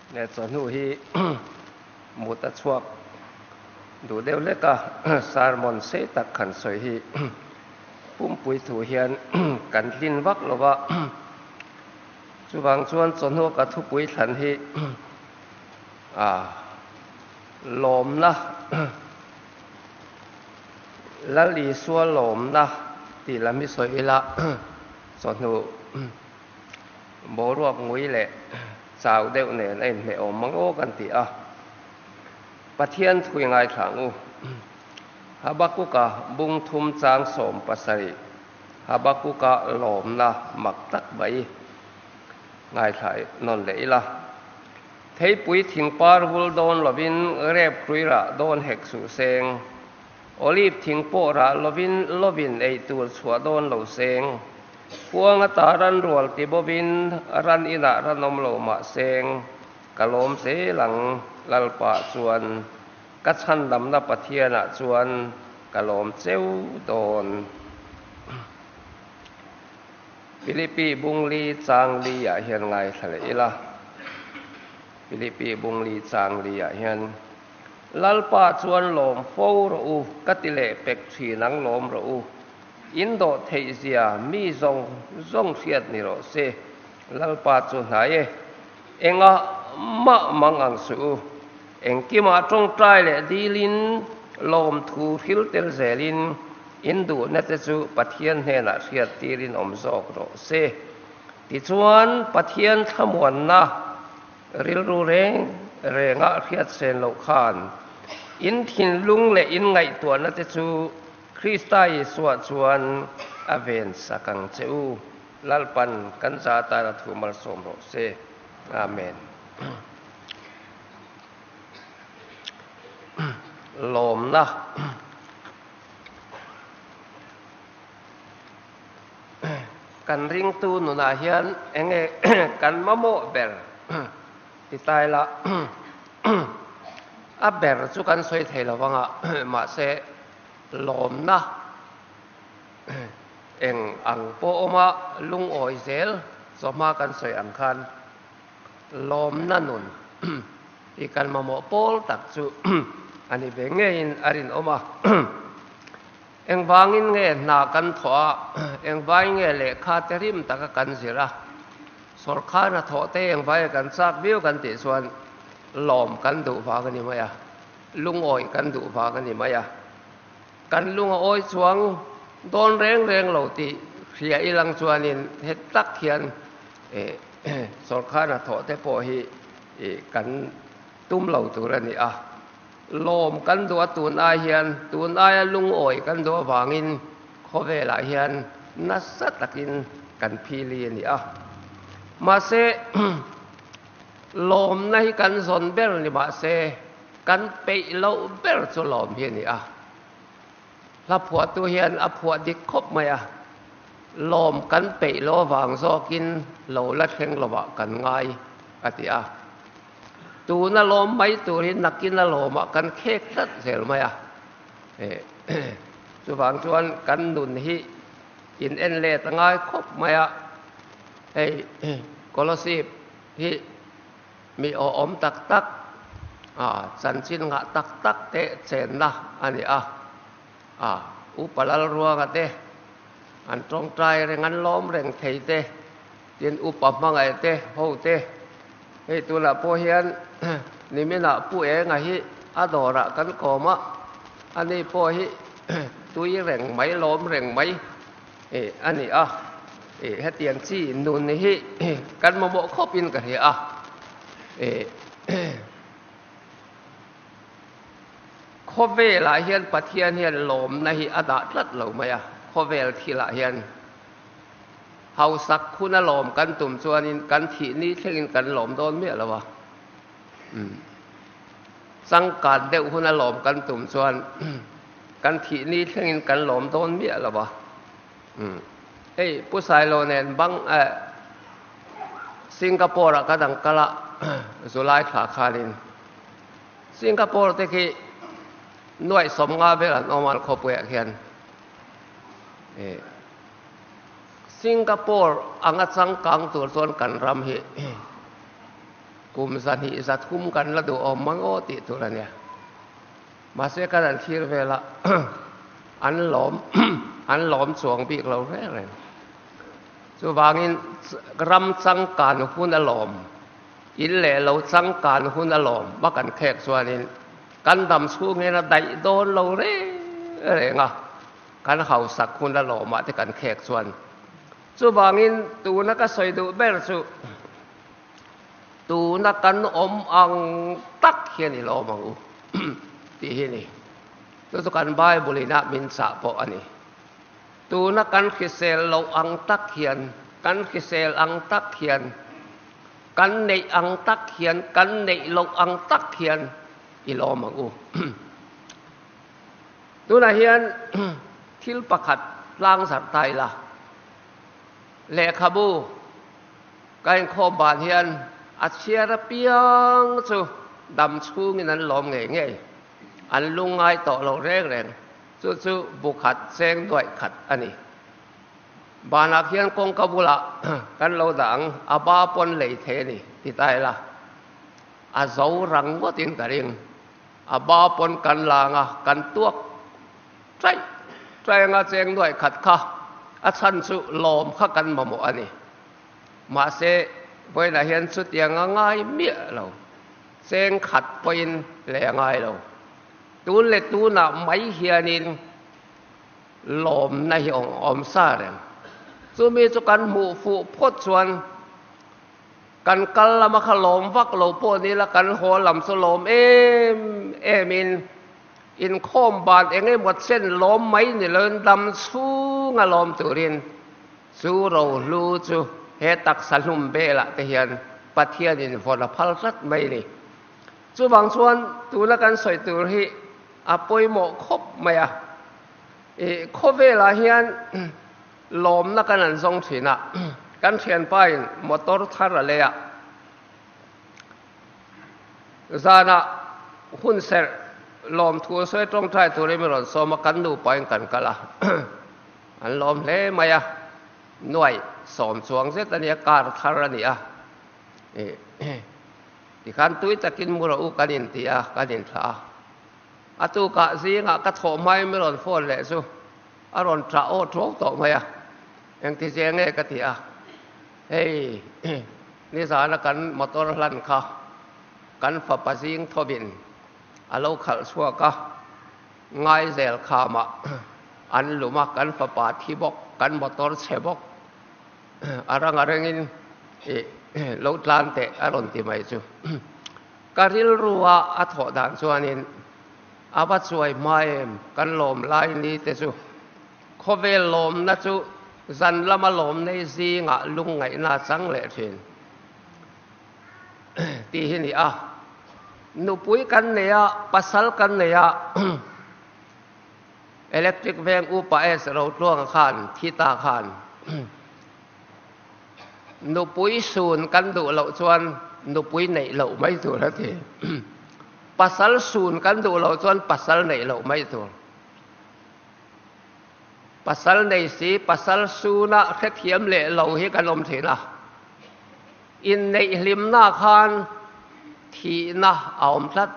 Leh chawhnu hi mut a chhuak duh deuh lek a, sermon sei tak han sawi hi pumpui thu hian kan tlin vak lo va, chuvang chuan chawhnu ka thupui thlan hi lawmna Lal Isua lawmna tih lam hi sawi ila chawhnu Boruak ngui leh chau deuh nen a inhmeh awm mang aw kan ti a, Pathian thui ngaithla ang u. Habakuka bung thum chang 17, Habakuka lawmna mak tak mai ngaithla nawn leh ila. Theipui thingpar vul dawn lovin rep hrui rah dawn hek suh seng. Olive thing pawh rah lovin lovin ei tur chhuah dawn lo seng. Kuang ata ran rual ti bawin ran inah ran awm lo mah seng. Ka lawm zel ang, Lalpa chuan ka chhandamna Pathianah chuan ka lawm cheu dawn. Philippi bungli chang li ah hian ngaithla leh ila. Philippi bungli chang li ah hian. Lalpa chuan lawm fo rawh u, ka ti leh pek thin ang lawm rawh u. In dawh theih zia mi zawng zawng hriat ni rawh se. Lalpa chu hnai e, engah mah mang ang suh u. Engkimah tawngtai leh dilin lawmthu hril tel zelin in duhna te chu Pathian hnenah hriat tirin awm zawk rawh se. Tichuan Pathian thlamuanna Rilru reng renga hriat sen loh khan in thinlung leh in ngaihtuahna te chu Krista Isua chuan a ven sak ang che u. Lalpan kan za tan a thu malsawm rawh se. Amen. Lawmna. Kan ringtu nunah hian enge kan mamawh ber ti ta ila a ber chu kan sawi thei lo vang a, mahse lawmna eng ang pawh awma lungawi zel chawhma kan sawi ang khan lawmna nun hi kan mamawh pawl tak chu a ni ve ngeiin a rinawm a. Engvangin nge hna kan thawh a, engvangin nge lehkha te rim taka kan zir a, sawrkar hna thawh te engvangin kan chak viau kan tih chuan lawm kan duh vang a ni mai a, lungawi kan duh vang a ni mai a. Kan lung a awi chuang dawn reng reng lo tih hria ilang chuanin hetak hian sawrkar hna thawh te pawh hi kan tum lo tur a ni a. Lawm kan duh a tun ai hian tun aia lungawi kan duh avangin khawvelah hian nasa takin kan phili a ni a. Mahse, lawmna hi kan zawn ber ni mahse kan peih loh ber chu lawm hi a ni a. Hla phuahtu hian a phuah dik khawp mai a, lawm kan peih loh avang zawkin lo la thleng lovah kan ngai a ti a. Tuna lawm mai tur hi nakin a lawmah kan khek tlat zel mai a. Chuvang chuan kan nun hi in en let a ngai khawp mai a. Hei Kolosip hi mi awhawm tak tak, chanchin ngah tak tak te chenna a ni a. Upa Lalruanga te an tawngtai reng, an lawm reng thei te. Tin, upa hmangaih te, ho te, hei tunah pawh hian niminah Pu Enga hi a dawrah kan kawm a, ani pawh hi tui reng mai, lawm reng mai a ni a, hetiang chi nun hi kan mamawh khawpin ka hria a. Khawvelah hian Pathian hian lawmna hi a dah tlat lo mai a, khawvel thilah hian. Hausak hun a lawm kan tum chuanin kan thih ni thlengin kan lawm dawn miah lo a. Changkan deuh hun a lawm kan tum chuan kan thih ni thlengin kan lawm dawn miah lo a. Hei Pu Sailo nen bang Singapore ah ka dang kal a July thla khanin Singapore te khi nuaih 50 vel an awm a khawpuiah khian. Singapore anga changkang tur chuan kan ram hi Kum 200 300 kan la duh awm mang aw tih tur a nia. Mahse kan han thlir vel a, an lawm an lawm chuang bik lo reng reng. Chuvangin ram changkan hun a lawm, in leh lo changkan hun a lawm a kan khek chuanin kan dam chhung hian a daih dawn lo reng reng a, kan hausak hun a lawmah te kan khek chuan. Chuvangin tuna ka sawi duh ber chu Tuna kan awm ang tak hian i lawm ang u tih hi a ni. Chu chu kan Bible ina min chah pawh a ni. Tuna kan hrisel loh ang tak hian, kan hrisel ang tak hian, kan neih ang tak hian, kan neih loh ang tak hian i lawm ang u. Tunah hian thil pakhat tlang zarh ta ila, lehkhabu, Ka inkhawm ban hian a chhiar apiang chu dam chhungin an lawm ngei ngei. An lungngai tawh lo reng reng. Chu chu bu khat cheng nuaih khat a ni. Banah khian kawngka bulah kan lo dah ang, a ba pawn lei thei a ni ti ta ila. A zo rang ngawtin ka ring. A ba pawn kan lang a, kan tuak chaih chaih anga cheng nuaih khat kha a chhan chu lawm kha kan mamawh a ni. Mahse, vawiinah hian chutiang a ngai miah lo. Cheng khat pawhin leh a ngai lo. Tun leh tunah mai hianin lawmna hi a awm sa reng. Chumi chu kan hmuh fuh phawt chuan kan kal lama kha lawm vak lo pawh ni la, kan haw lam chu lawm em emin inkhawm ban eng emaw chen lawm mai ni loin dam chhunga lawm turin Chu rohlu chu he taksa hlum belah te hian Pathianin vawn a phal tlat mai ni. Chuvang chuan tuna kan sawi tur hi a pawimawh khawp mai a. I khawvelah hian lawmna kan an zawng thin a, kan thianpain motor thar a lei a, zanah hunserh lawmthu sawi tawngtai turin min rawn sawm a, kan nupain kan kal a. An lawm hle mai a, nuaih sawm chuang zet a nia, kar thar a ni a. Tikhan tui takin mu rawh u kan inti a, kan inthlah a. A tukah zingah ka thawh hmain min rawn phone leh chu a rawn ṭah aw ṭuau tawh mai a. Engti zia nge ka ti a, hei nizana kan motor hlan kha kan fapa zing thawin a lo khalh chhuak a. Ngaizel khamah an lum a, kan fapa thi bawk, kan motor chhe bawk, a rang a rengin lo tlan teh a rawn ti mai chu. Ka rilru a a thawh dan chuanin a va chuai hma em, kan lawm lai ni te chu. Khawvel lawmna chu zan lama lawm nei zingah lungngaihna a chang leh thin tih hi ni a. Nupui kan nei a, pasal kan nei a, electric veng upa S Rotluanga khan thi ta khan nupui sun kan duh loh chuan nupui neih loh mai tur a ti. Pasal sun kan duh loh chuan pasal neih loh mai tur. Pasal nei si, pasal suna hrethiam leh lo hi kan awm thin a. Inneih hlimna khan thihna a awm tlat.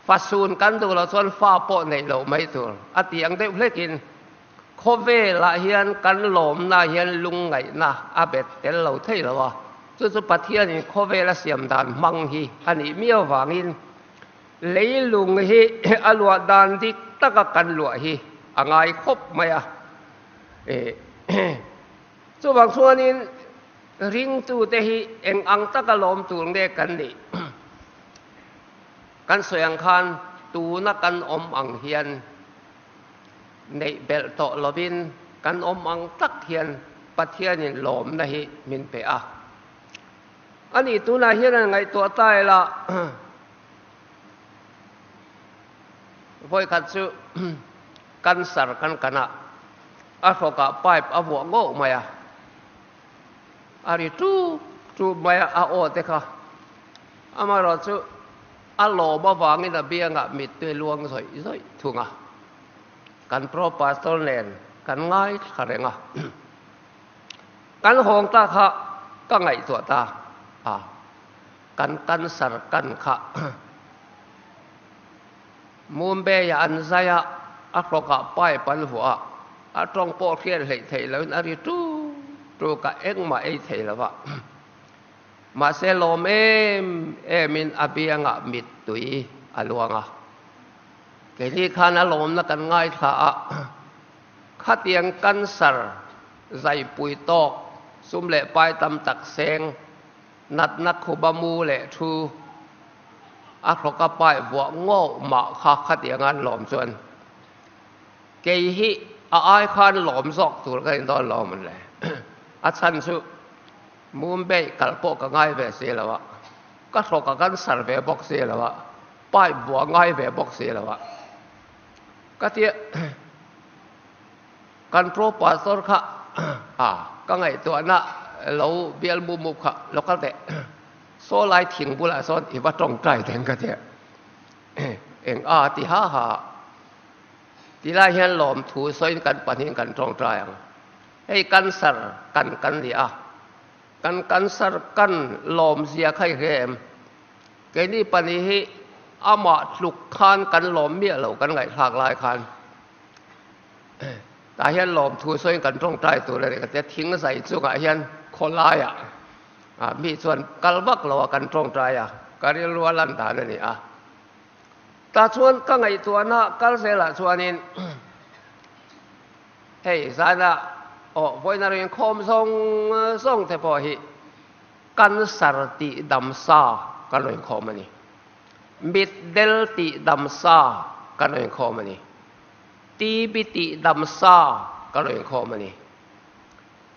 Fa sun kan duh loh chuan fa pawh neih loh mai tur a ti ang deuh hlekin khawvelah hian kan lawmna hian lungngaihna a bet tel lo thei lo a. Chu chu Pathianin khawvel a siam dan hmang hi a nih miau vangin leilung hi a luah dan dik taka kan luah hi a ngai khawp mai a. Chuvang chuanin ringtute hi eng ang taka lawm tur nge kan nih? Kan sawi ang khan tuna kan awm ang hian neih belh tawh lovin kan awm ang tak hian Pathianin lawmna hi min pe a. A nih tunah hian an ngaihtuah ta ila vawikhat chu cancer kan kan a, a hrawkah pipe a vuah ngawh mai a, a ri ṭup ṭup mai a, a aw te kha. Amaherawhchu a lawm avangin a biangah mittui luang zawih zawih thung a, kan pro pastor nen kan ngaithla reng a. Kan hawng ta kha ka ngaihtuah ta a. Kan cancer kan kha Mumbai ah an zai a, a hrawkah pipe an vuah a, a tawng pawh hriat hleih theih loin a ri tuk tuk a, engmah ei thei lo a. Mahse lawm em emin a biangah mittui a luang a. Keini khan a lawmna kan ngaithla a, khatiang cancer zaipui tawk sum leh pai tam tak seng Natna khuba mu leh thu a hrawka paih vuah ngawh mah kha khatiang an lawm chuan kei hi a ai khan lawm zawk tur ka in dawn lo mawn le. A chhan chu Mumbai kal pawh ka ngai ve si lo a, ka hrawka kan sar ve bawk si lo a, pipe vuah ngai ve bawk si lo a. Ka tia Kan pro pastor kha a ka ngaihtuahna lo bial mup mup kha lo kal teh. Saw lai thing bulah sawn i va tawngtai teng ka tia. Eng a ti ha ha. Ti lai hian lawmthu sawiin kan pahnihin kan tawngtai ang. Hei cancer kan kan ni a. Kan cancer kan lawmzia kha i hre em? Keini pahnih hi amah tluk khan kan lawm miah lo kan ngaihthlak lai khan. Tah hian lawmthu sawiin kan tawngtai tur a ni ka tia, thing zai chungah hian khawlaiah mi chuan kal vak lo a kan tawngtai a, ka rilru a lan dan a ni a. Tah chuan ka ngaihtuahna kal zelah chuanin hei zana aw vawiina rinkhawm zawng zawng te pawh hi cancer tih dam sa kan rawn inkhawm a ni. Mitdel tih dam sa kan rawn inkhawm a ni. TB tih dam sa kan rawn inkhawm a ni.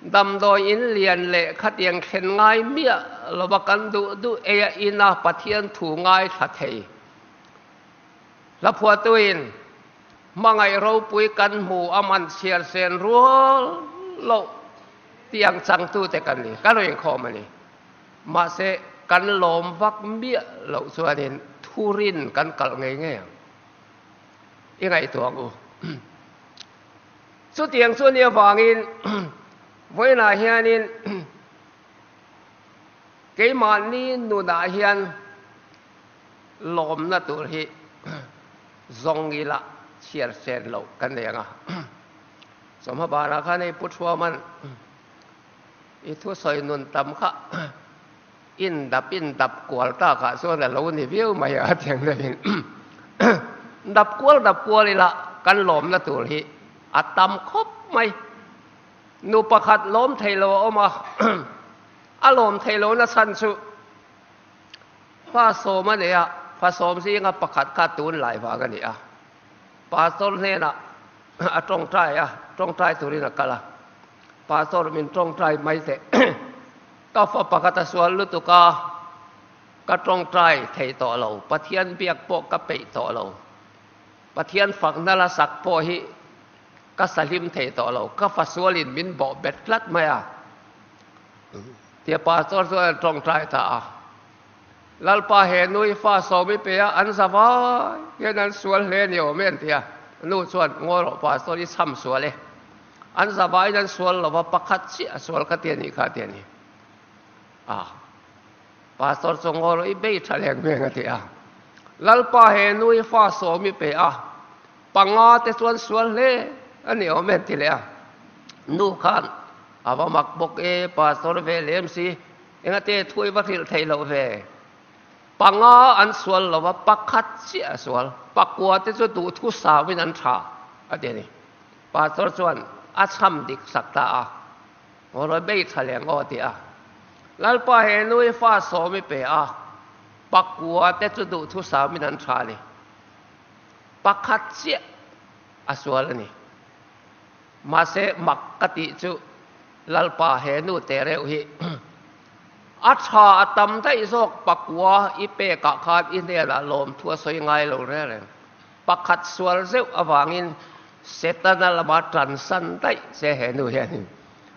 Damdawi in lian leh khatiang thlen ngai miah lova kan duh duh ei a ina Pathian thu ngaithla thei. Hlaphuatuin hmangaih ropui kan hmu a man chhiar sen rual loh tiang changtute kan ni, kan rawn inkhawm a ni. Mahse, kan lawm vak miah loh chuanin thurin kan kalh ngei ngei ang. I ngaihtuah ang u. Chutiang chu nia vangin vawiinah hianin keimahni nunah hian lawmna tur hi zawng ila chhiar sen loh kan nei ang a. Sawmha banah khan hei Pu Thuaman I thusawi nun tam kha in dap in dap kual takah chuan a lo ni viau mai a tiang deuhin dap kual dap kual ila kan lawmna tur hi a tam khawp mai. Nu pakhat lawm thei lo a awm a, a lawm thei lo na chhan chu fa sawm a nei a, fa sawm zinga pakhat kha tunlai vang a ni a, pastor hnenah a tawngtai a, tawngtai turin a kal a. Pastor min tawngtai mai teh. Ka fa pakhat a sual lutuk a, ka tawngtai thei tawh lo. Pathian biak pawh ka peih tawh lo. Pathian fakna la sak pawh hi ka sahlim thei tawh lo. Ka fa sualin min bawh bet tlat mai a. Tia pastor chuan a tawngtai ta a. Lalpa he nui fa sawmi pe a, an za vai hian an sual hle ni awm e an ti a. Nu chuan, Ngawi rawh pastor, i chham sual e. An zavaiin an sual lo va, pakhat chiah a sual kha ti a nih kha ti a ni. A Pastor chu ngaw rawh i bei tha leng veng a ti a. Lalpa he nui fa sawm i pe a, panga te chuan sual hle a ni awm e an ti leh a. Nu khan a va mak bawk e, Pastor ve lem si, engate thu i va hrilh theih loh ve. Panga an sual lo va, pakhat chiah a sual, pakua te chu duhthu sauin an tha a ti a ni. Pastor chuan a chham dik sak ta a, Ngaw bei tha leh ngaw ti a. Lalpa he nui fa sawm i pe a, pakua te chu duhthusam in an tha a ni. Pakhat chiah a sual a ni. Mahse mak ka tih chu Lalpa he nu te reuh hi a tha a tam daih zawk pakua i pekah khan i hnenah lawmthu a sawi ngai lo reng reng. Pakhat sual zeuh avangin Setana lama ṭansan daih che he nu hianin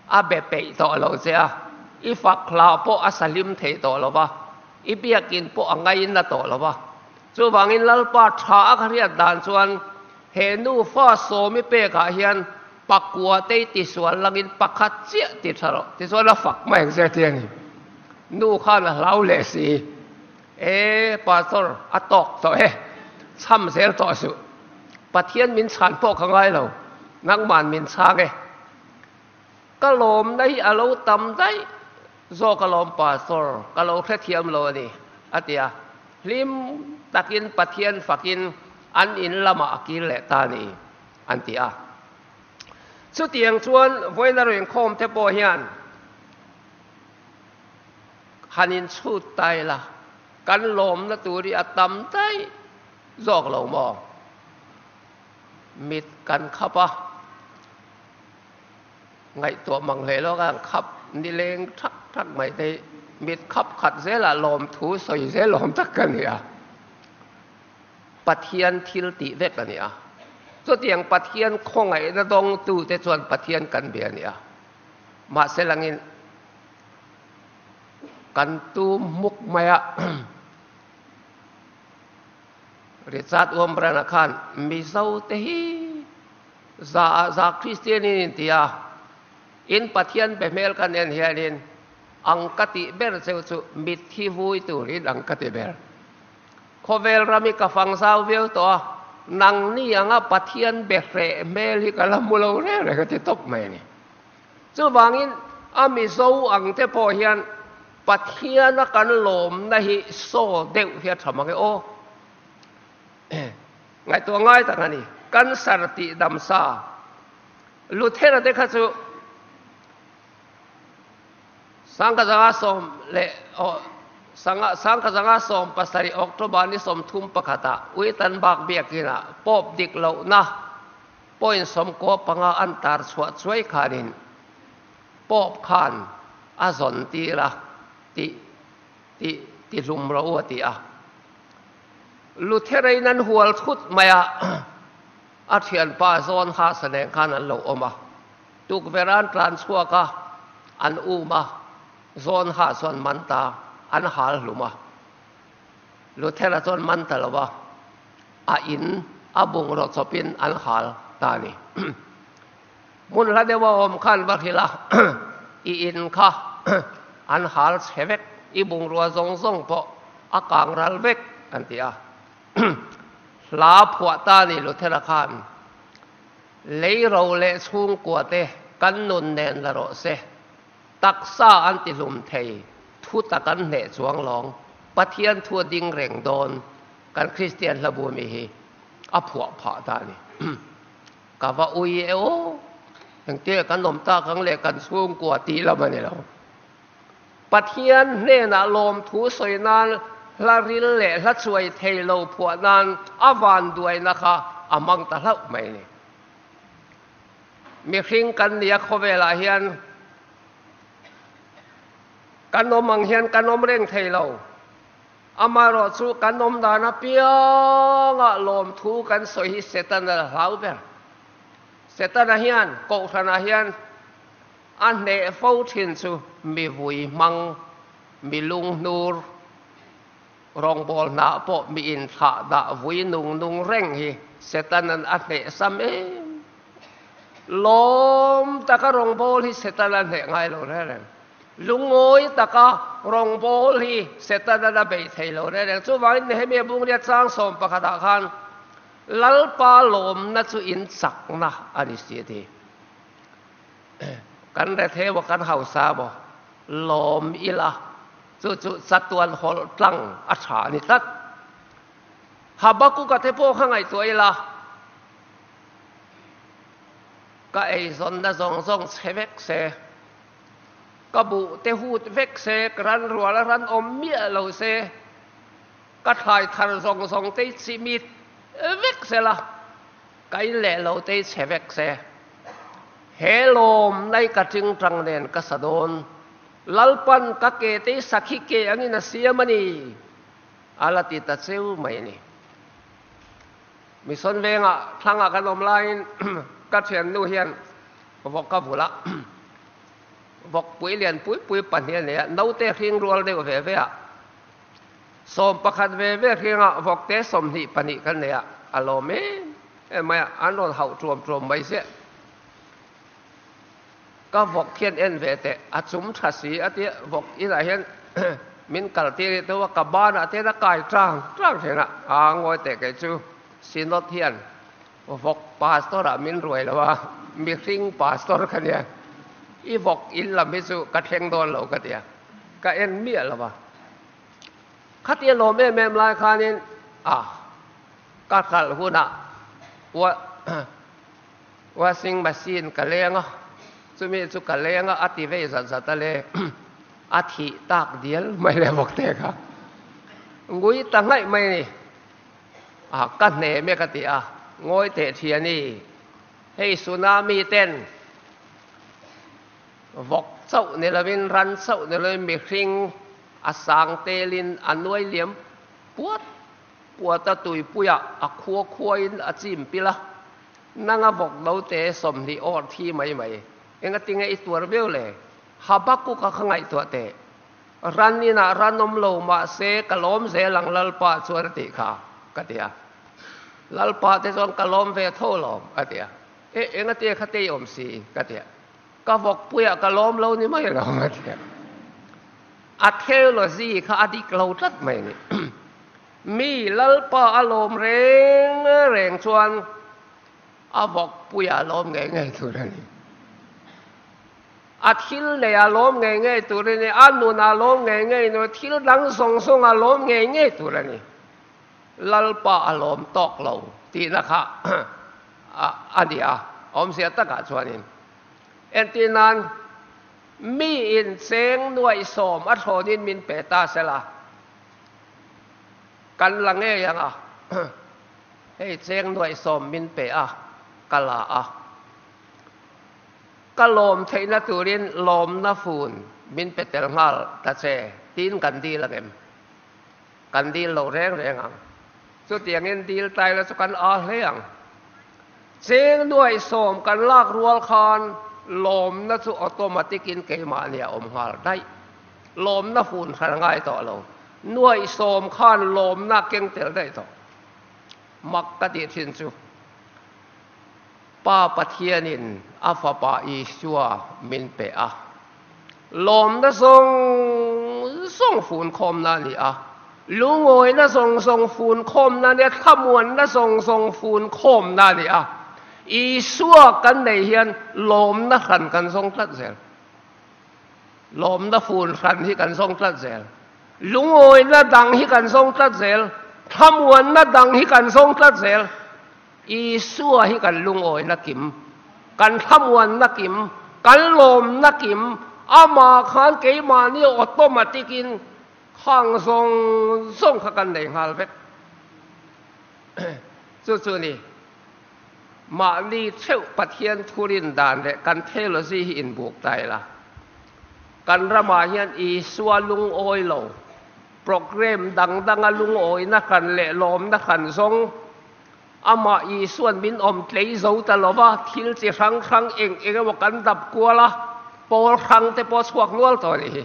a be peih tawh lo che a, i fak hla pawh a sahlim thei tawh lo va, i biakin pawh a ngaina tawh lo va. Chuvangin Lalpa ṭha a ka hriat dan chuan he nu fa sawmi pekah hian pakua te i tisual langin pakhat chiah ti ṭha rawh tichuan a fak mai ang che a ti a ni. Nu khan a hlau leh si. E Pastor, a tawk tawh e, chham zel tawh suh. Pathian min chhan pawh ka ngai lo, nangman min chhang e. Ka lawmna hi a lo tam daih zawk alawm Pastor, ka lo hrethiam lo a ni, a ti a. Hlim takin Pathian fakin an in lamah a kir leh ta a ni, an ti a. Chutiang chuan vawiina rinkhawm te pawh hian han inchhut ta ila, kan lawmna tur hi a tam daih zawk lo maw? Mit kan khap a, ngaihtuah mang hle lo khan khap nileng thak thak mai te hi mit khap khat zelah lawmthu sawi zel awm tak ka ni a. Pathian thil tih vek a ni a. Chutiang Pathian khawngaihna dawngtute chuan Pathian kan bia a ni a. Mahse langin kan tum hmuk mai a. Richard Wurmbrand-a khan Mizote hi za ah za Kristian in inti a, in Pathian be hmel kan en hianin ang ka tih ber cheu chu mitthi vui turin ang ka ti ber. Khawvel ram hi ka fang zau viau tawh a, nangni anga Pathian be hreh hmel hi ka la hmu lo reng reng a ti tawp mai a ni. Chuvangin a Mizo ang te pawh hian Pathiana kan lawmna hi saw deuh hi a tha mang e aw. Ngaihtuah ngai tak a ni. Cancer tih dam sa Luthera te kha chu Sangkha zanga sawm leh aw sanga sangkha zanga 17 October ni 31 ah Wittenberg biakinn ah Pope dik lohna point 95 an tar chhuah chuai khanin Pope khan a zawn tir a tih tih ti hlum rawh u a ti a. Lutherein an hual thut mai a, a thianpa zawn hasa nen khan an lo awm a. Tukverh an tlan chhuak a, an um a, zawn ha chuan man ta an hal hlum a. Luthera chuan man ta lo a, a in a bungraw chawpin an hal ta a ni. Hmun hla deuh a awm khan va hrilh a, i in kha an hal chhe vek, i bungrua zawng zawng pawh a kang ral vek an ti a. Hla phuah ta a ni Luthera khan. Lei ro leh chhungkua te kan nun nen la rawh se. Taksa an ti hlum thei, thu tak an hneh chuang lawng. Pathian thu a ding reng dawn, kan Kristian hlabu mi hi a phuah phah ta a ni. Ka va ui e aw, engtia kan awm tak ang leh kan chhungkua tih lam a ni lo. Pathian hnenah lawmthu sawi nan hla ril leh hla chuai thei lo phuah nan a vanduaina kha a hmang ta hlauh mai ni. Mihring kan nia khawvelah hian kan awm ang hian kan awm reng thei lo. Amaherawh chu kan awm dan apiangah lawmthu kan sawi hi Setana la hlau ber. Setana hian Kohhranah hian A hneh fo thin chu mi vui hmang, mi lunghnur, rawngbâwl hnah pawh mi inthlah dah vui nung nung reng hi Setana'n a hneh sam em. Lawm taka rawngbâwl hi Setana hneh ngai lo reng reng. Lungawi taka rawngbâwl hi Setana'n a bei thei lo reng reng. Chuvangin Nehemia Bungria chang 11ah khan Lalpa lawmna chu in chakna a ni si a ti. Kan rethei maw kan hausa maw lawm ila chu chu chatuan hawlh tlang a tha a ni tlat. Habakuka te pawh kha ngaihtuah ila ka eizawnna zawng zawng chhe vek se, ka buh te hut vek se, ka ran rual a ran awm miah lo se, ka thlai thar zawng zawng te chimit vek sela. Ka in leh lo te chhe vek se. He lawm nai ka tingtang nen ka sa dawn. Lalpan ka ke te sakhi ke angin a siam a ni. A la ti ta cheu mai a ni. Mission vengah thlangah kan awm laiin ka thiannu hian vawk a vulh a. Vawk pui lian pui pui pahnih a nei a, naute hring rual deuh ve ve a. 11 ve ve hringah vawkte 22 kan nei a, a lawm em em mai a, an rawn hauh tuam tuam mai ziah. Ka vawk hian en ve teh, a chum tha si a tia, vawk inah hian. Min kal tir hi tho a, ka banah te hian a kai tang tang thin a, aa ngawi teh kei chu Synod hian vawk pastor ah min ruai lo a, mihring pastor ka nia, i vawk in lam hi chu ka thleng dawn lo ka ti a, ka en miah lo a. Khatia lawm em em lai khanin a ka hralh hunah wa washing machine ka leng a, chumi chu ka leng a, a ti vei zat zat a le a thih tak dial mai le bawk te kha ngui ta ngaih mai a ni. A ka hne mek a ti a, ngawi teh thiani hei tsunami ten Vawk chauh ni lovin, ran chauh ni lovin mihring a sang telin a nuai liam puat puat a, tuipuiah a khua khuain a chim pil a, nanga vawk note 20 awr thi mai mai. Engatinge i tuar viau le? Habakkuk-a kha ngaihtuah teh. Ran inah ran awm lo mahse ka lawm zel ang Lalpa chuan a tih kha, ka ti a. Lalpa te chuan ka lawm ve tho lawm, a ti a. E, engatinge kha te i awm si? ka ti a. Ka vawkpuiah ka lawm lo ni mai lo a ti a. A theology kha a dik lo tlat mai a ni. Mi Lalpa a lawm reng reng chuan a vawkpuiah a lawm ngei ngei tur a ni. A thil nei a lawm ngei ngei tur a ni, a nun a lawm ngei ngei tur a ni, thil dang zawng zawng a lawm ngei ngei tur a ni. Lalpa a lawm tawk lo tihna kha a ni a, awmzia takah chuanin entir nan mi in cheng nuaih sawm a thlawnin min pe ta sela kan la ngei ang a, hei cheng nuaih sawm min pe a, ka la a, ka lawm theihna turin lawmna fun min pe tel nghal ta che tiin kan dil ang em? Kan dil lo reng reng ang. Chutiangin dil tai la chu kan a hle ang. Cheng nuaih sawm kan lak rual khan lawmna chu automatic in keimahni a awm nghal daih. Lawmna hun hran ngai tawh lo. Nuaih sawm khan lawmna keng tel daih tawh. Mak ka tih thin chu Pa Pathianin a Fapa Isua min pe a. Lawmna zawng zawng funkhawmna a ni a, lungawina zawng zawng funkhawmna a ni a, thlamuanna zawng zawng funkhawmna a ni a. Isua kan nei hian lawmna hran kan zawng tlat zel. Lawmna fun hran hi kan zawng tlat zel. Lungawina dang hi kan zawng tlat zel. Thlamuanna dang hi kan zawng tlat zel. Isua hi kan lungawina kim, kan thlamuanna kim, kan lawmna kim, amah khan keimahni automatic in khang zawng zawng kha kan nei nghal vek. Chu chu ni, mahni theuh Pathian thurin dan leh kan theology hi inbuk ta ila. Kan ramah hian Isua lungawi lo, Programme dang danga lungawina hran leh lawmna hran zawng amah Isua'n min awm tlei zo ta lo va, thil chi hrang hrang eng eng emaw kan dap kual a, pawl hrang te pawh a chhuak nual tawh a nih hi.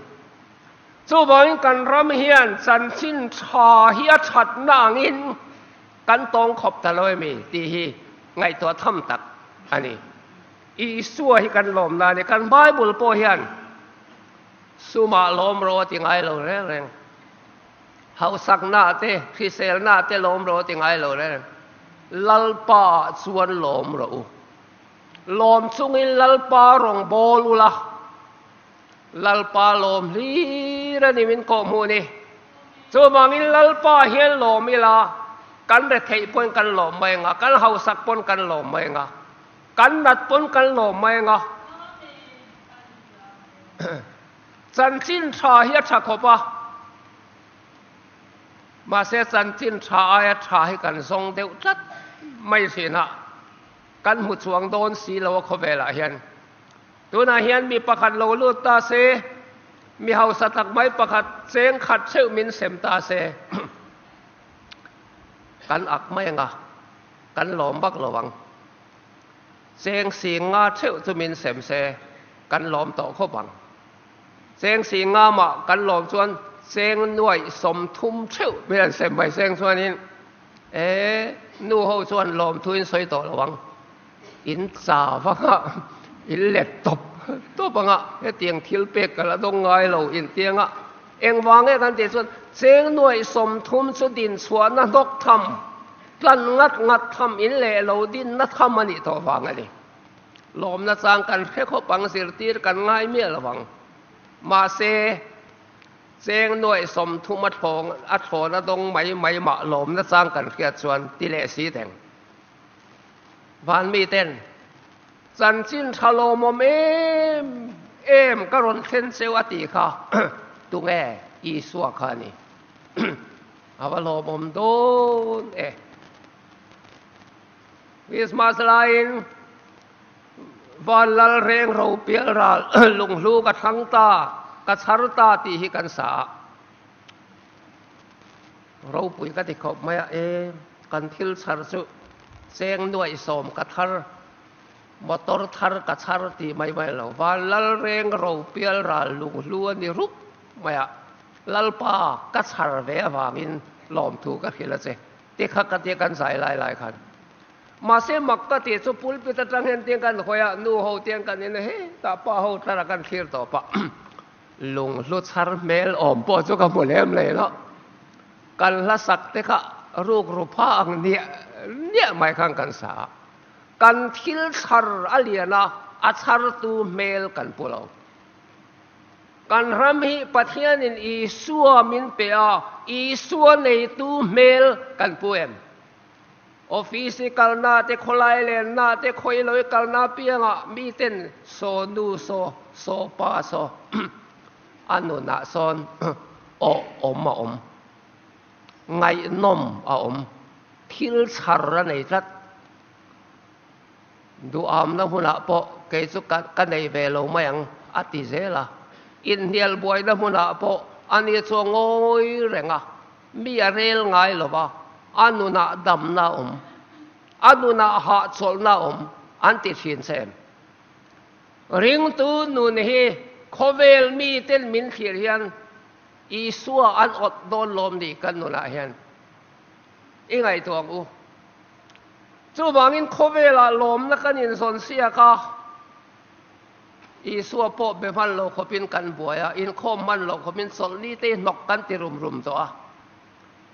Chuvangin kan ram hian chanchin tha hi a thatna angin kan tawng khawp ta lo emi tih hi ngaihtuah tham tak a ni. Isua hi kan lawmna a ni. Kan Bible pawh hian Sumah lawm rawh a ti ngai lo reng reng. Hausakna te, hriselna te lawm rawh a ti ngai lo reng reng. Lalpa ah chuan lawm rawh u. Lawm chungin Lalpa rawn bawl ula. Lalpa lawm hlir a ni min kawhhmuh ni. Chuvangin Lalpa hian lawm ila, kan retheih pawn kan lawm mai anga, kan hausak pawn kan lawm mai anga, kan nat pawn kan lawm mai anga. Chanchin tha hi a tha khawp a, mahse chanchin tha aia tha hi kan zawng deuh tlat mai thin a, kan hmu chuang dawn si lo a khawvelah hian. Tunah hian mi pakhat lo lut ta se, mi hausa tak mai pakhat cheng khat theuh min sem ta se, kan ak mai ang a, kan lawm vak lo ang. Cheng sing nga theuh chu min sem se kan lawm tawh khawp ang. Cheng sing nga mah kan lawm chuan cheng nuaih 30 theuh min han sem mai seng chuanin e nu ho chuan lawm thu in sawi tawh lo ang. In cha vang a, in let tawp tawp ang a, hetiang thil pek ka la dawng ngai lo intiang a. Engvang nge kan tih chuan cheng nuaih 30 chu din chhuahna hnawk tham, tlan ngat ngat tham in leh lo dinna tham a nih tawh vang a ni. Lawmna chang kan hre khawp ang zirtir kan ngai miah lo vang. Mahse, cheng nuaih 30 a thlawng a thlawna dawng mai mai mah lawmna chang kan hriat chuan ti leh si teng. Van miten chanchin tha lawmawm em em ka rawn thlen cheu a tih kha tunge Isua kha a ni. A va lawmawm dawn e. Christmas laiin van lal reng ro pial ral lunghlu ka thlang ta, ka chhar ta tih hi kan sa a. Ropui ka ti khawp mai a, e kan thil chhar chu cheng nuaih 10 ka thar, motor thar ka chhar tih mai mai lo. Van lal reng ro pial ral lunghlu a ni rup mai a, Lalpa ka chhar ve avangin lawmthu ka hrilh a che. Ti kha ka tia kan zai lai lai khan. Mahse mak ka tih chu pulpit atang hian tiang kan hawi a, nu ho tiang kan in a, hetah pa ho tlara kan thlir tawp a, lunghlu chhar hmel awm pawh chu ka hmu lem leh lo. Kan hla sak te kha ruk ru pha ang niah niah mai khan kan sa a, kan thil chhar a lian a, a chhartu hmel kan pu lo. Kan ram hi Pathianin Isua min pe a, Isua neitu hmel kan pu em? Office i kalna te, khawlai lenna te, khawilawi kalna piangah miten saw nu saw, saw pa saw a nunah sawn awh awm a awm, ngaihnawm a awm, thil chhar a nei tlat. Duhamna hmunah pawh kei chu ka nei ve lo mai ang, a ti zel a. Inhnial buaina hmunah pawh ani chu a ngawi reng a, mi a rel ngai lo va, a nunah damna a awm, a nunah hahchawlhna a awm an ti thin che em? Ringtu nun hi khawvel miten min thlir hian Isua an awt dawn lawm ni kan nunah hian i ngaihtuah ang u. Chuvangin khawvelah lawmna kan inzawn siak a, Isua pawh be hman lo khawpin kan buai a, inkhawm hman lo khawpin chawlhni te hi hnawk kan ti rum rum tawh a.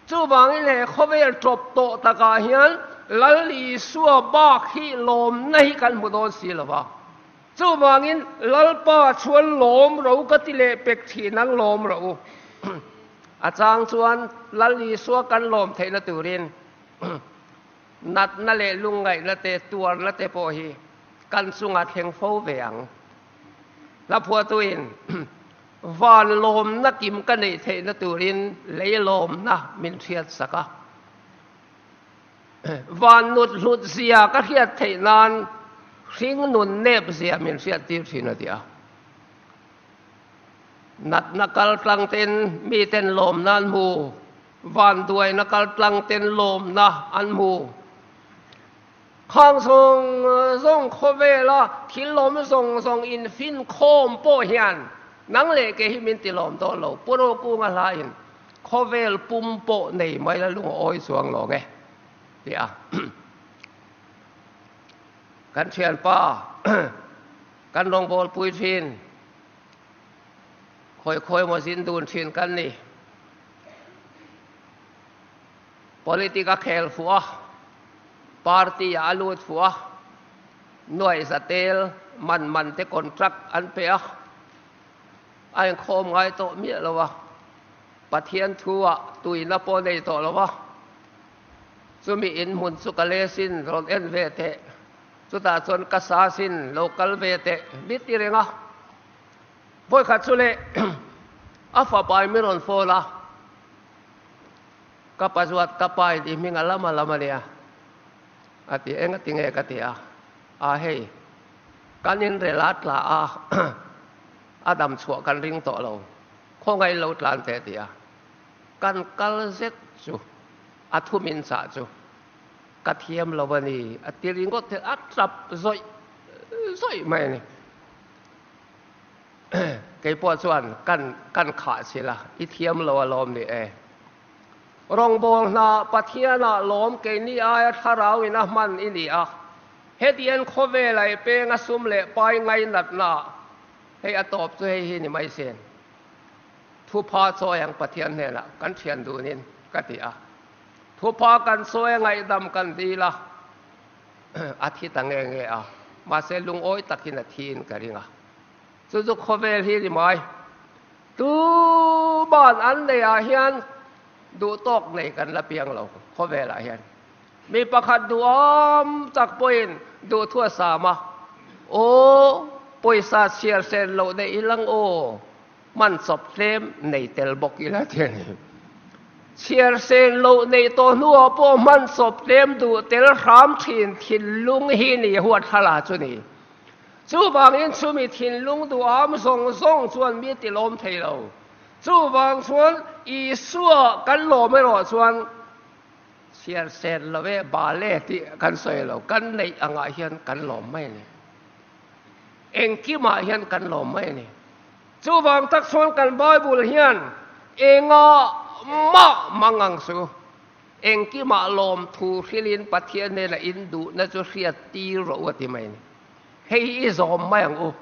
Chuvangin he khawvel tawp tawh takah hian Lal Isua bak hi lawmna hi kan hmu dawn si lo va. Chuvangin Lalpa chuan lawm ro ka ti leh pek thin ang lawm ro u. A chang chuan Lal Isua kan lawm theihna turin Natna leh lungngaihna te, tuarna te pawh hi kan chunga thleng fo ve ang. Hla phuahtuin van lawmna kim ka neih theihna turin lei lawmna min hriat sak a. Van nut hlut zia ka hriat theih nan hring nun nep zia min hriat tir thin a ti a. Natna kal tlang ten miten lawmna an hmu. Vanduaina kaltlang ten lawmna an hmu. Khang zawng zawng khawvela thil lawm zawng zawng infinkhawm pawh hian nang leh kei hi min ti lawm dawn lo. Pu Rokunga hlain khawvel pum pawh nei mai la lung a awi chuang lawng e ti a. Kan thianpa kan rawngbawlpui thin Khawi khawi maw zin dun thin kan ni. Politic a khel fuh a, party ah a lut fuh a, nuaih za tel man man te contract an pe a, a inkhawm ngai tawh miah lo a, Pathian thu ah tuina pawh nei tawh lo a, chumi inhmun chu ka lesin rawn en ve teh, chutah chuan ka sa sin lo kal ve teh mi ti reng a. Vawikhat chu leh a fapa in min rawn phone a, ka pa zuat ka pa in i hming a lam a lam a nia a ti, eng a ti nge ka ti a, a hei kan in rel a tla a, a dam chhuah kan ring tawh lo, khawngaih in lo tlan teh a ti a, kan kal zet chu a thu min chah chu ka thiam lo a ni a ti ringawt a tap zawih zawih mai a ni. Kei pawh chuan kan kan khah chilh a, i thiam lo a lawm ni e. Rawngbâwl hna Pathianah lawm keini aia thlarau in a hman i ni a, hetiang khawvela i peng a sum leh pai ngainatna hei a tawp chu hei hi ni mai sin. Thupha chawi ang Pathian hnenah kan thian dunin ka ti a. Thupha kan sawi a ngaihdam kan dil a, a thi ta nge nge a, mahse lungawi takin a thiin ka ring a. Chu chu khawvel hi ni mai. Tuman an neiah hian duh tawk nei kan la piang lo khawvelah hian. Mi pakhat duhawm tak pawhin duhthu a sam a, Aw, pawisa chhiar sen loh neih ilang aw, hman chawp tlem nei tel bawk ila ti a ni. Chhiar sen loh neih tawh hnuah pawh hman chawp tlem duh tel hram thin thinlung hi ni huathlala chu ni. Chuvangin chumi thinlung duham zawng zawng chuan mi ti lawm thei lo. Chuvang chuan Isua kan lawm erawh chuan chhiar sen lo e, bale tih kan sawi lo, kan neih angah hian kan lawm mai a ni. Engkimah hian kan lawm mai a ni. Chuvang tak chuan kan Bible hian engah mah mang ang su. Engkimah lawmthu hrilhin Pathian hnena in duhna chu hriat tir rawh u a ti mai a ni. Hei hi i zawm mai ang u.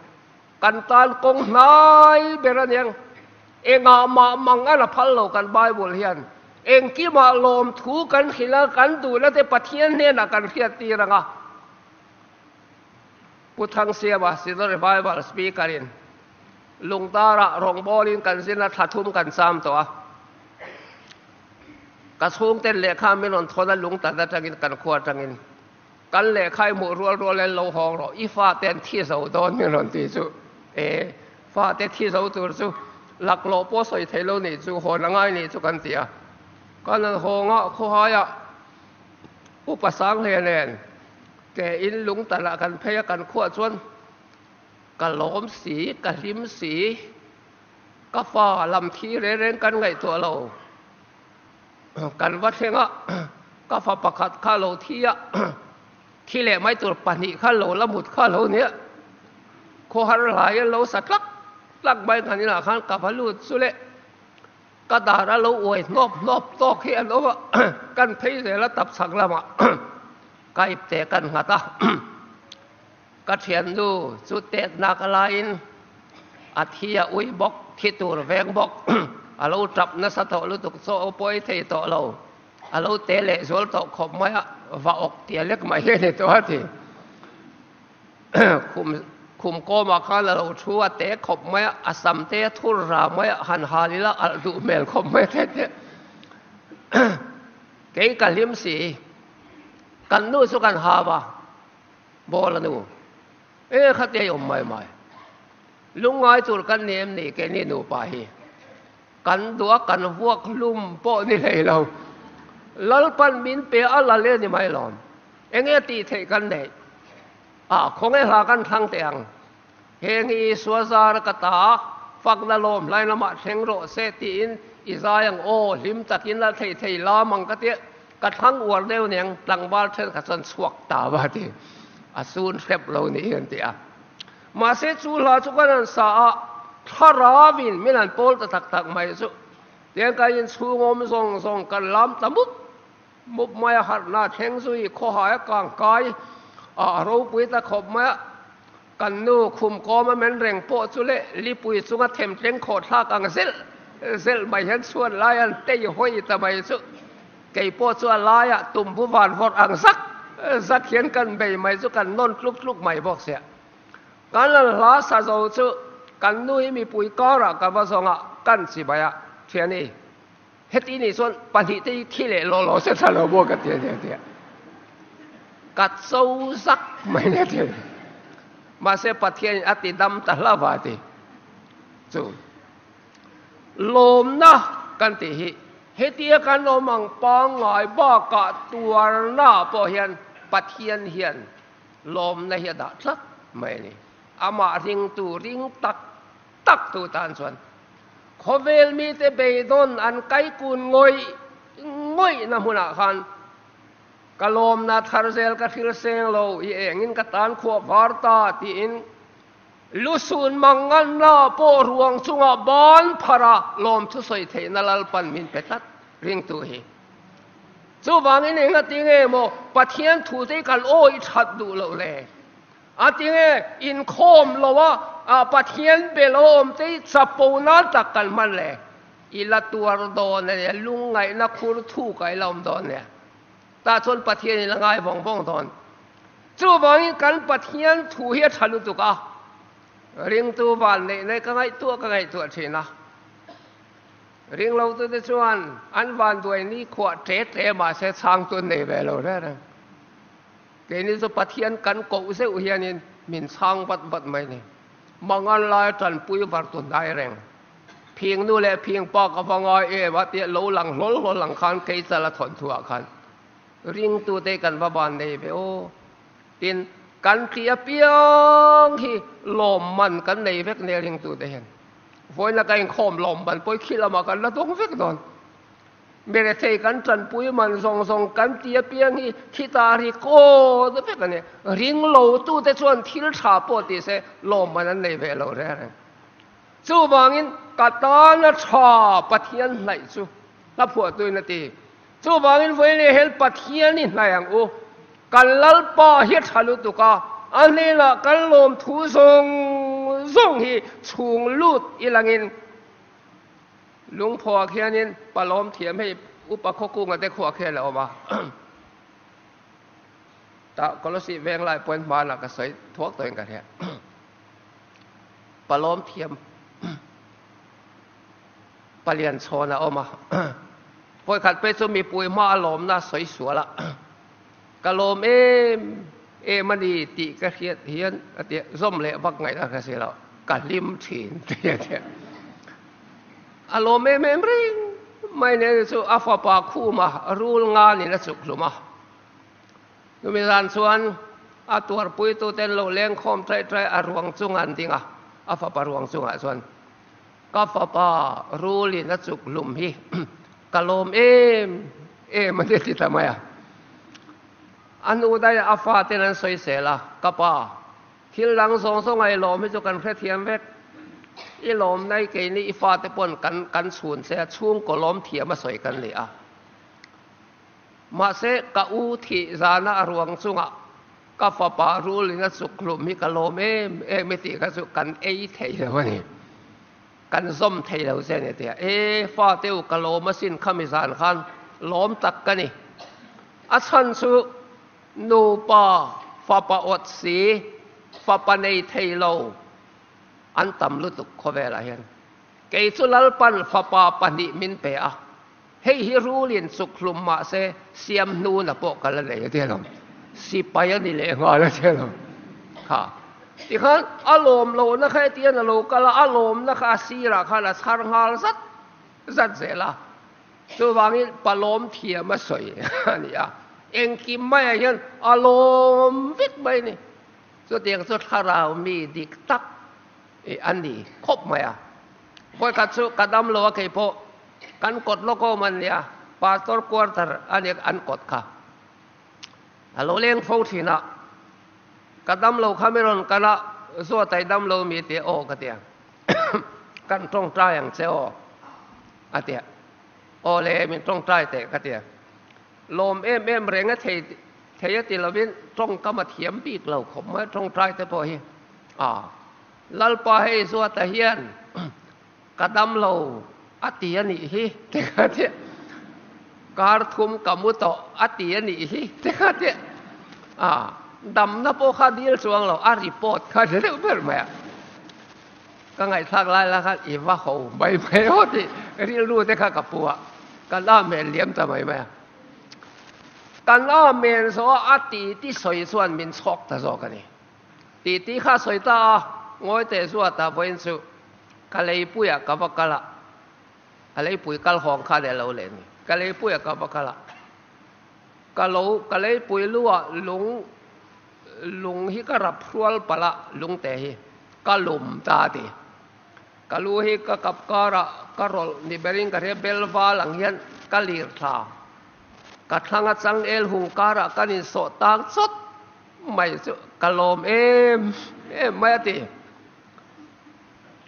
Kan tan kawng hnai ber a niang. Engah mah mang a la phal lo kan Bible hian. Engkimah lawmthu kan hrilh a, kan duhna te Pathian hnenah kan hriat tir ang a. Pu Thangsiama, Synod Revival Speaker in Lungdara rawngbawlin kan zin a, thla thum kan cham tawh a. Ka chhungten lehkha min rawn thawn a, lungtan atangin kan khua atangin kan lehkha i hmuh rual rual en lo hawng rawh, i fate an thi zo dawn min rawn ti chu. E, fate thi zo tur chu laklawh pawh sawi thei lo nih chu, hawn a ngai nih chu kan ti a. Kan han hawng a, khawhaiah Upa Sanghle nen ke in lungtanah kan phei a, kan khuah chuan ka lawm si, ka hlim si. Ka fa lam thi reng reng kan ngaihtuah lo. Kan va thleng a, ka fa pakhat kha lo thi a, thi leh mai tur pahnih kha lo la mut kha lo nia. Khawhar hlai a lo sa tlak tlak mai kan inah khan ka va lut chu le. Ka dar a lo uai hnawp hnawp tawk hi a lo a, kan phei zel a tap chhak lamah ka ipte kan nghat a. Ka thiannu chu tetna ka laiin a thi a ui bawk, thi tur veng bawk, a lo tap nasa tawh lutuk chaw aw pawi thei tawh lo, a lo te leh zual tawh khawp mai a, va awk tia lek mai hi a ni tawh a ti. Khum khum kawmah khan a lo thu a te khawp mai a, a sam te a thur ra mai a, han hal ila alh duh hmel khawp mai a the te. Kei ka hlim si, kan nu chu kan hau a. Bawla nu, E kha te awm mai mai. Lungngai tur kan ni em ni keini nupa hi. Kan duh a kan vuak hlum pawh ni hlei lo. Lalpan min pe a la le ni mai lawm. Enge tih theih kan neih? A khawnge hla kan thlang teh ang. Heng hi Isua zar ka ta, fakna lawm hlai lamah thleng rawh se tiin i zai ang aw, hlim takin la thei thei lam ang ka tia, ka thlang uar deuh niang tlangval thenkhat chuan chhuak ta va ti, a sun hrep lo niin an ti a. Mahse chu hla chu kan han sa a, thlarauin min han pawl ta tak tak mai chu, tiang kan inchhungawm zawng zawng kan lam ta mup Mup mai a harhna thleng zui khawhai a kang kai a ropui ta khawp mai a, kan nu khum kawm a men reng pawh chu leh lipui chunga themtleng khawh thlak ang zelh zelh mai hian chhuat lai an tei hawi ta mai chu kei pawh chu a laiah tumbu van vawrh ang zak zak hian kan bei mai chu kan nawn tluk tluk mai bawk sia. Kan lan hla sa zo chu kan nu hi mipui karah ka va zawng a, kan chibai a, thiani. Heti nih chuan pahnih te hi thi leh law law se tha lo maw ka ti a nia tia ka cho zak mai nia ti mahse Pathian in a ti dam ta hla va ti chu lawmna kan tih hi hetia kan awm ang pangngai bakah tuarna pawh hian Pathian hian lawmna hi a dah tlat mai a ni amah ringtu ring tak tak tu tan chuan Khawvel mite beidawn an kaikun ngawih ngawihna hmunah khan ka lawmna thar zel ka hril seng lo, i engin ka tan khuah var ta tiin lusun manganna pawh ruang chungah ban phara lawmthu sawi theihna Lalpan min pe tlat ringtu hi. Chuvangin engati nge maw Pathian thute hi kan awih that duh loh le? A ti nge, inkhawm lo a, Pathian be lo awm te hi chapo nan tak kan hman le. I la tuar dawn a nia, lungngaihna khur thukah i la awm dawn a nia. Tah chuan Pathian i la ngai vawng vawng dawn. Chuvangin kan Pathian thu hi a tha lutuk a, ringtu van neih nei ka ngaihtuah ka ngaihtuah thin a. Ringlotute chuan an vanduai ni khuah ṭe ṭe mahse chhangtu an nei ve lo reng reng. Keini chu Pathian kan koh zeuh hianin min chhang vat vat mai ni. Mangan laia ṭanpui var tu hnai reng. Phing nu leh phing pa ka va ngai em a tia lo lang hlawl hlawl ang khan kei chala thawnthuah khan ringtute kan va ban nei ve aw. Tin, kan tih apiang hi lawmman kan nei vek nia ringtute hian. Vawiina ka inkhawm lawm man pawh i khi lamah kan la dawng vek dawn. Mirethei kan tanpui man zawng zawng kan ti apiang hi thi ta ri kawt vek a ni. Ring lo tute chuan thil tha pawh ti se lawm man an nei ve lo reng reng. Chuvangin ka tana tha Pathian hnaih chu hla phuahtuin a ti. Chuvangin vawiin hian Pathian i hnaih ang u. Kan Lalpa hi a tha lutuk a, a hnenah kan lawmthu zawng zawng hi chhung lut i langin lungphaw ah khianin palawm thiam hei upa khawkunga te khuah khian a awm a. Tah Kolosih veng lai pawhin hmanah ka sawi thuak tawhin ka hria. Palawm thiam palian chhawn a awm a. Vawikhat phei chu mipui hma a lawmna sawi sual a. Ka lawm em em a ni tih ka hriat hian a ti zawm leh vak ngaihna ka si lo, ka hlim thin tih a ti. A lawm em em reng mai nen chu a fapa khuma rul nganin a chuk hlum a. Chumi zan chuan a tuarpuituten lo lengkhawm ṭaih ṭaih a ruang chungah an ding a, a fapa ruang chungah chuan Ka fapa rulin a chuk hlum hi ka lawm em em a ni ti ta mai a. A hnu daih a faten an sawi sel a, Ka pa, thil dang zawng zawng a i lawm hi chu kan hrethiam vek. I lawm nai keini i fate pawn kan kan chhun che a, chhungkaw lawm thiam a sawi kan ni a. Mahse, ka u thih zana a ruang chungah Ka fapa rulin a chuk hlum hi ka lawm em em i tih kha chu kan ei thei lo a ni. Kan zawm thei lo che a ni tia. E fate u ka lawm asin khami zan khan lawm tak ka ni. A chhan chu nupa fapa awt si, fapa nei thei lo an tam lutuk khawvelah hian. Kei chu Lalpan fapa pahnih min pe a. Hei hi rulin chuk hlum mah se siam hnuna pawh ka la nei a tia lo. Sipai a ni leh nghal a tia lo. Kha tikhan a lawm lohna kha hetiang a lo kal a, a lawmna kha a sirah khan a chhar nghal zat zat zel a. Chuvangin palawm thiam a sawi a ni a. Engkim maiah hian a lawm vek mai a ni. Chutiang chu thlarau mi dik tak a ni khawp mai a. Vawikhat chu ka dam lo a kei pawh kan kawt lawk awm an nia, Pastor quarter a nia an kawt kha. A lo leng fo thin a, ka dam lo kha mi rawn kal a, Zuatai dam lo mi tia aw ka tia, kan tawngtai ang che aw a tia, aw le min tawngtai teh ka tia. Lawm em em reng a thei thei a ti lovin tawngkam a thiam bik lo khawp mai tawngtai te pawh hi a. Lalpa hei Zuata hian ka dam lo a ti a nih hi ti kha tia, kar thum ka mu tawh a ti a nih hi ti kha tia, a damna pawh kha dil chuang lo a report kha hre deuh ber mai a, ka ngaihthlak lai lai khan i va ho mai mai aw tih rilru te kha ka pu a, ka la hmel liam ta mai mai a, ka la hmel zawh a a ti ti sawi chuan min chhawk ta zawk a ni. Tih tih kha sawi ta a, ngawi teh zuat a vawiin chu ka leipuiah ka va kal a, a leipui kal hawng kha leh lo leh ni, ka leipuiah ka va kal a, ka lo ka leipui lu ah lung lung hi ka rap hrual palh a, lungte hi ka lum ta a ti, ka lu hi ka kap karah ka rawlh ni berin ka hria bel val ang hian ka lir thla, ka thlang a changel hung karah kan insawh tang chawt. Mai chu ka lawm em em mai a ti.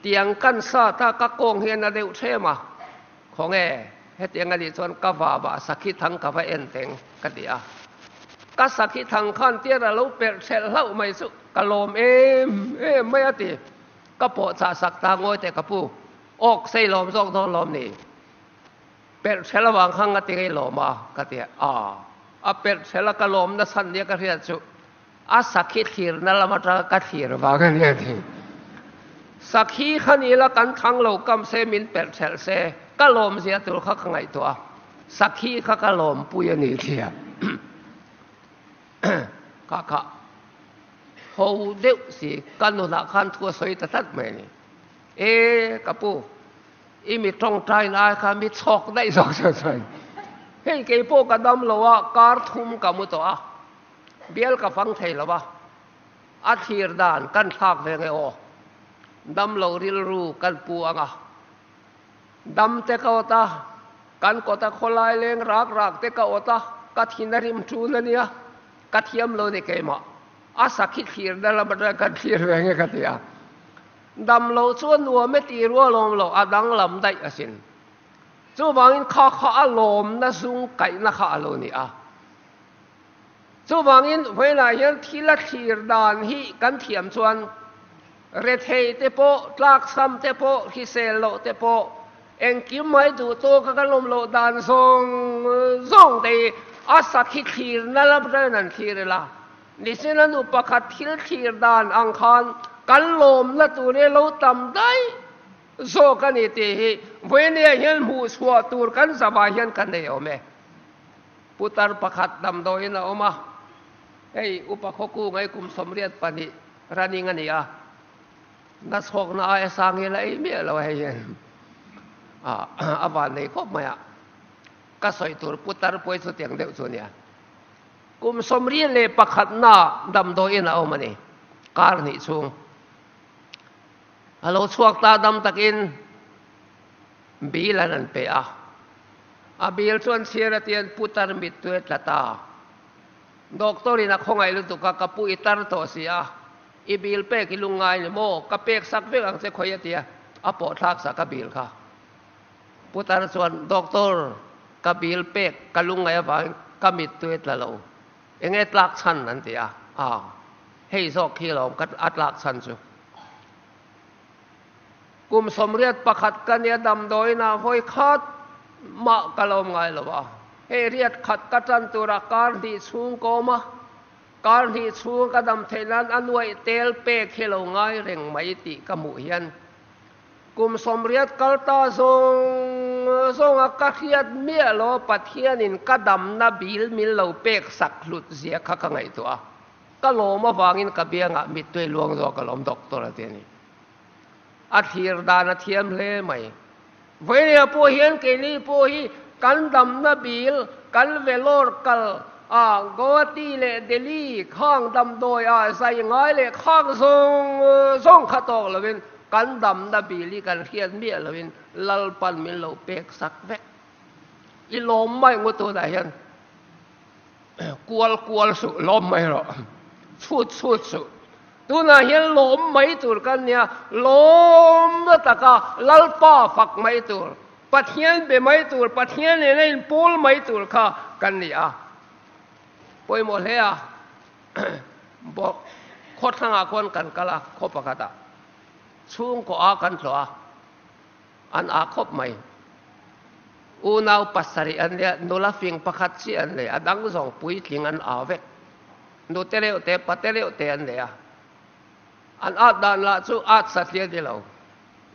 Tiang kan sat a, ka kawng hian a deuh thlem a, khawnge hetiang a nih chuan ka va va sakhi thang ka va en teng ka ti a. Ka sakhi thang khan tiar a lo perh thelh hlauh mai chu ka lawm em em mai a ti. Ka pawh chah sak ta ngawi teh ka pu, awk sei lawm zawk dawn lawm ni. Perh ṭhel avang kha nga ti ngei lawm a, ka ti a. Aa, a perh ṭhel a ka lawm nasan nia ka hriat chu a sakhi thlirna lam atanga ka thlir vang a nia ti. Sakhi kha ni la kan thang lo kam se min perh ṭhelh se ka lawm zia tur kha ka ngaihtuah a, sakhi kha ka lawmpui a ni ti a. Kha kha ho deuh si ka nunah khan thu a sawi ta tlat mai a ni. E ka pu, i mi tawngtai lai kha mi chhawk daih zawk zawk chuan hei kei pawh ka dam lo a, kar thum ka mu tawh a, bial ka fang thei lo a, a thlir dan kan thlak ve nge aw, dam lo rilru kan pu ang a, dam te ka awt a, kan kawta khawlai leng rak rak te ka awt a, ka thin a rim ṭun a nia, ka thiam lo ni keimah, a sakhi thlir na lam atang kan thlir ve nge ka ti a. Dam lo chu a nuam e tih rual awm lo, a danglam daih asin. Chuvangin kha kha a lawmna zung kaihna kha a lo ni a. Chuvangin vawiinah hian thil a thlir dan hi kan thiam chuan rethei te pawh, tlakchham te pawh, hrisel loh te pawh, engkim mai duh tawka kan awm loh dan zawng zawng te hi a sakhi thlirna lam atangin an thlir ila. Nisina nu pakhat thil thlir dan ang khan kan lawmna tur hi lo tam daih zawk a ni tih hi vawinia hian hmuh chhuah tur kan zavah hian kan nei awm e. Putar pakhat damdawiin a awm a, hei upa khawku ngai kum 82 running a ni a, nachhawkna aia sang hi la ei miah lo a hei hian a van nei khawp mai a, ka sawi tur putar pawh hi chutiang deuh chu a nia. Kum 21 na damdawiin a awm a ni. Kar hnih chhung a lo chhuak ta dam takin bill an an pe a. A bill chuan chhiar a tian putar mittui a tla ta. Doctor in a khawngaih lutuk a, ka pu i tar tawh si a, i bill pek i lungngai ni maw? Ka pek sak vek ang che khawi a ti a, a pawh thlak sak a bill kha. Putar chuan, Doctor, ka bill pek ka lungngaih avangin ka mittui a tla lo. Enge tlak chhan? an ti a. Aa, hei zawk khi lawm ka a tlak chhan chu. Kum 81 ka nia damdawiinah vawi khat mah ka lawm ngai lo a. Hei riat khat ka tan turah kar hnih chhung ka awm a. Kar hnih chhung ka dam theih nan a nuaih tel pek hi lo ngai reng mai tih ka hmuh hian Kum 80 kal ta zawng zawnga ka hriat miah lo Pathianin ka damna bil min lo pek sak hlut zia kha ka ngaihtuah a, ka lawm avangin ka biangah mittui luang zawk alawm Doctor a ti a ni. A thlir dan a thiam hle mai. Vawinia pawh hian keini pawh hi kan damna bil kan Vellore kal a Guwahati leh Delhi khang damdawi ah zai ngai leh khang zawng zawng kha tawk lovin Kan damna bil hi kan hriat miah loin Lalpan min lo pek sak vek. I lawm mai ngu tunah hian kual kual suh, lawm mai rawh, chhut chhut suh. Tunah hian lawm mai tur kan nia, lawmna taka Lalpa fak mai tur, Pathian be mai tur, Pathian nena inpawl mai tur kha kan ni a. Pawimawh hle a. Bawk khawthlangah khuan kan kal a, khaw pakhatah chhungkaw a kan tlawh a, an ah khawp mai. Unau pasarih an nia, nula fing pakhat chiah an nei, a dang zawng puitling an ah vek. Nute reuh te, pate reuh te an nei a. An at dan lah chu at satliah ni lo,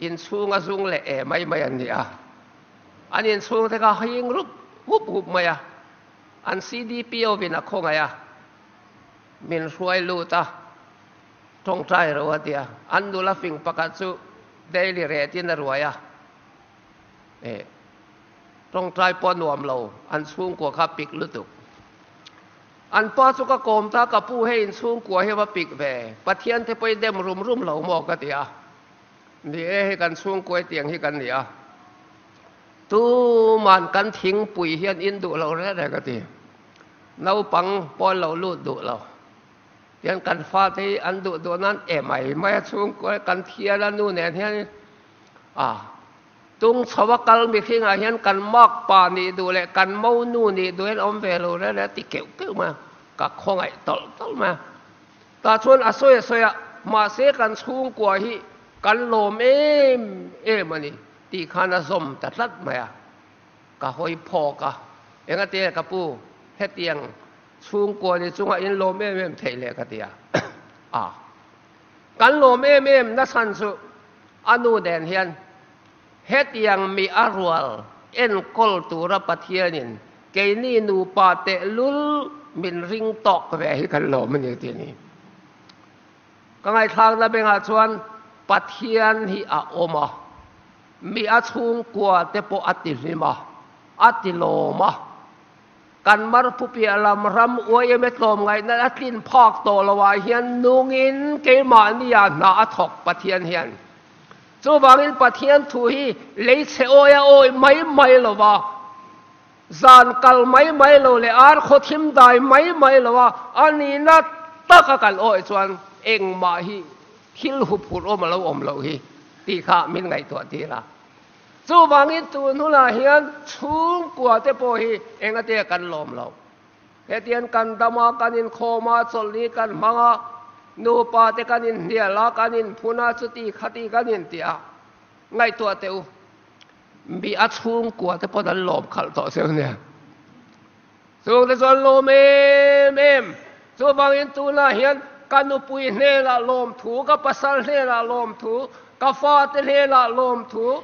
inchhunga zung leh e mai mai an ni a. An inchhung te kha hing rup hup hup mai a, an CDPO in a khawngaih a. Min hruai lut a, tawngtai ro a tia. An nula fing pakhat chu daily rate in a ruai a, eh, tawngtai pawh a nuam lo, an chhungkua kha pik lutuk. An pa chu ka kawm ta, ka pu hei in chhungkua hi va pik ve, Pathian te pawh i dem rum rum lo maw ka ti a. Ni e, hei kan chhungkua i tiang hi kan ni a. Tuman kan thingpui hian in duh lo reng reng ka ti. Naupang pawh lo lut duh lo. Tian kan fate hi an duh duh nan e mai mai a chhungkaw kan thial a nu nen hian a tung chho a kal mihringah hian kan makpa nih duh leh kan mo nu nih duh hian awm ve lo reng reng a ti keuh keuh mai a, ka khawngaih tawlh tawlh mai a. Tah chuan a sawi a sawi a, mahse kan chhungkua hi kan lawm em em a ni tih khan a zawm ta tlat mai a. Ka hawi phawk a, Engati ka pu, hetiang chhungkua ni chunga in lawm em em theih leh ka ti a. A, kan lawm em em nachhan chu a nu nen hian hetiang mi a rual enkawl tura Pathianin keini nupa tehlul min ring tawk ve hi kan lawm a ni tih a ni. Ka ngaihthlakna bengah chuan Pathian hi a awm a, mi a chhungkua te pawh a ti hlim a, a ti lawm a. Kan marphu piah lam ram uai emaw tlawmngaihna a tlin phak tawh lo ah hian nungin keimahnia hna a thawk Pathian hian. Chuvangin Pathian thu hi lei chhe awi a awi mai mai lo va, Zan kal mai mai lo leh ar khaw thim dai mai mai lo a, a nihna taka kan awih chuan engmah hi thil huphurh awm a lo awm loh hi tih kha min ngaihtuah tir a. Chuvangin tun hunah hian chhungkua te pawh hi engate kan lawm lo. Hetiang kan dam a, kan inkhawm a, chawlhni kan hmang a, nupa te kan inhnial a, kan inphun a, chuti khati kan inti a, ngaihtuah teh u. Mi a chhungkua te pawn an lawm khalh tawh cheu nia. Chung te chuan lawm em em. Chuvangin tunah hian ka nupui hnenah lawm thu, ka pasal hnenah lawm thu, ka fate hnenah lawm thu,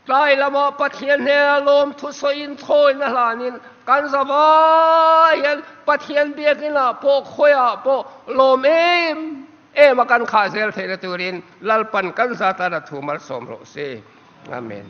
tlai lamah Pathian hnenah lawm thu sawiin thawina hlanin kan zavai hian Pathian biakinah pawh khawiah pawh lawm em em a kan khah zel theihna turin Lalpan kan zat a la thu malsawm rawh se. Amen.